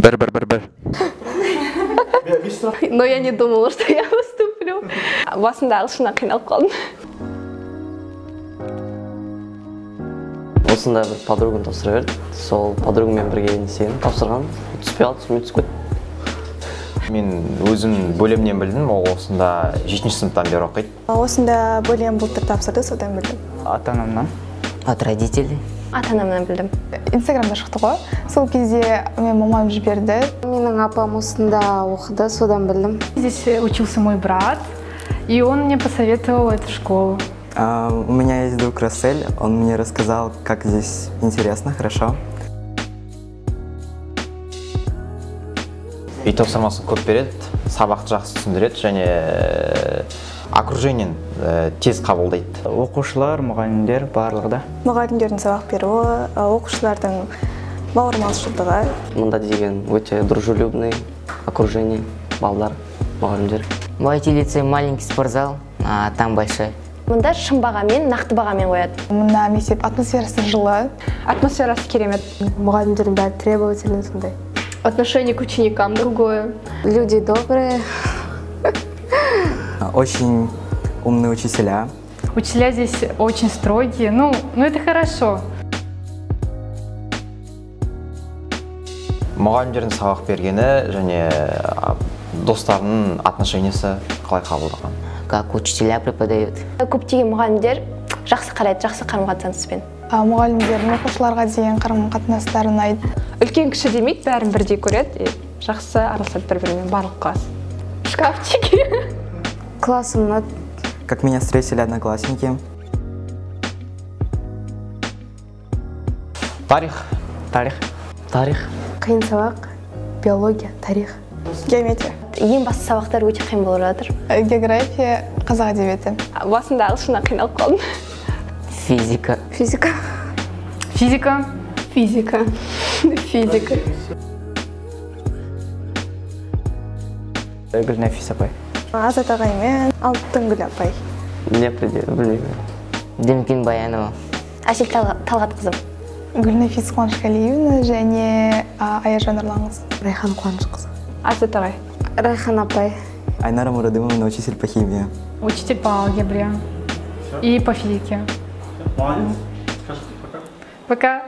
Бір, бір, бір, бір. Но я не думала, что я поступлю. Басында ағылшыннан қиналып қалдым. Осында бір подругам тапсыра берді. Сол подругаммен бірге сеніп тапсырған. Түспей қалды, сонымен түсіп кетті. Мен өзім бөлемнен білдім, ол осында 7-ші сыныптан бері оқиды. Осында бөлем былтыр тапсырды, содан білдім. Ата-анамнан. От родителей. Ата-анамнан білдім. Инстаграмда шықты ғой. Сол кезде мен мамам жіберді. Менің апам осында оқыды, содан білдім. Здесь учился мой брат, и он мне посоветовал эту школу. У меня есть друг Рассель, он мне рассказал, как здесь интересно, хорошо. Үй тапсырмасын көп береді, сабақты жақсы түсіндіреді және окружениені тез қабылдайды. Оқушылар, мұғалімдер барлығы да. Мұғалімдердің сабақ беруі, оқушылардың бауырмалшылдығы. Мында деген өте дружелюбный окружение, балдар, мұғалімдер. В IT-лицее маленький спортзал, а там большой. Мында шын бағамен, нақты бағамен қояды. Мына мектеп атмосферасы жылы. Атмосферасы керемет. Мұғалімдердің бәрі требовательный сондай. Отношение к ученикам другое. Люди добрые. Очень умные учителя. Учителя здесь очень строгие. Ну это хорошо. Мұғалімдердің сабақ бергені және достарының отношениесі қалай қабылдаған. Как учителя преподают. Көптеген мұғалімдер жақсы қарайды, жақсы қарым-қатынаспен. Мұғалімдердің оқушыларға деген қарым-қатынастары ұнайды. Үлкен кіші демейді, бәрін бірдей көреді, жақсы араласады бір-бірімен, барлық класс. Шкафчики. Классым ұнады. Как меня встретили одноклассники. Тарих. Тарих. Тарих. Қиын сабақ, биология, тарих. Геометрия. Ең басты сабақтар өте қиын болып жатыр. География, қазақ әдебиеті. Басында ағылшыннан қиналып қалдым. Физика. Физика. Физика. Физика. Физика. Гүлнәфис апай. Азат ағай мен Алтынгүл апай. Не білмеймін. Дімкин Баянова. Әсел Талғатқызы. Гүлнәфис Қуанышқалиевна және Аяжан Нұрланқызы. Райхан Қуанышқызы. Азат ағай. Райхан апай. Айнара Мурадымовна, учитель по химии. Учитель по алгебре и по физике. Молодец. Скажите пока. Пока.